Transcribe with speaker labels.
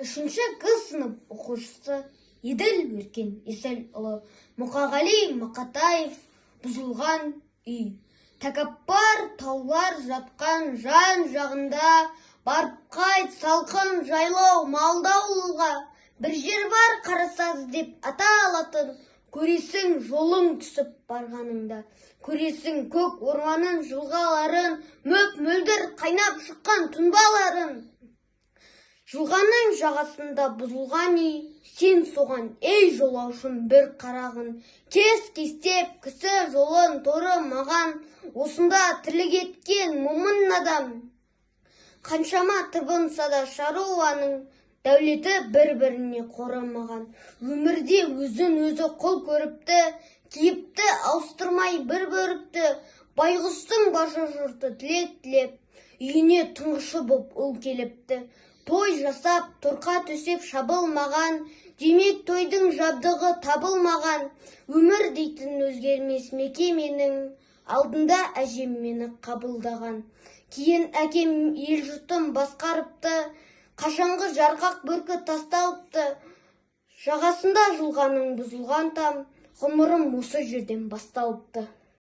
Speaker 1: Үшінші Г сынып оқушысы Еділ Өркен Есәлұлы. Мұқағали Мақатаев, «Бұзылған үй». Тәкаппар таулар жатқан жан жағында. Барып қайт салқын жайлау малды ауылға. Бір жер бар Қарасаз деп аталатын. Көресің жолың түсіп барғаныңда. Көресің көк орманын, жылғаларын, мөп мөлдір қайнап шыққан тұнбаларын. Жылғаның жағасында бұзылған үй. Сен соған, ей жолаушым, бір қарағын. Кес кестеп кісі жолын торымаған. Осында тірлік еткен момын адам. Қаншама тырбынса да шаруаның, дәулеті бір біріне қорымаған. Өмірде өзін өзі құл көріпті. Киіпті ауыстырмай бір бөрікті. Байғұстың барша жұрты тілек тілеп, үйіне тұңғышы боп ұл келіпті. Той жасап, торқа төсеп шабылмаған, демек, тойдың жабдығы табылмаған. Өмір дейтін өзгермес мекеменің алдында әжем мені қабылдаған. Кейін әкем ел жұртын басқарыпты. Қашанғы жарқақ бөркі тасталыпты. Жағасында жылғаның бұзылған там. Ғұмырым осы жерден басталыпты.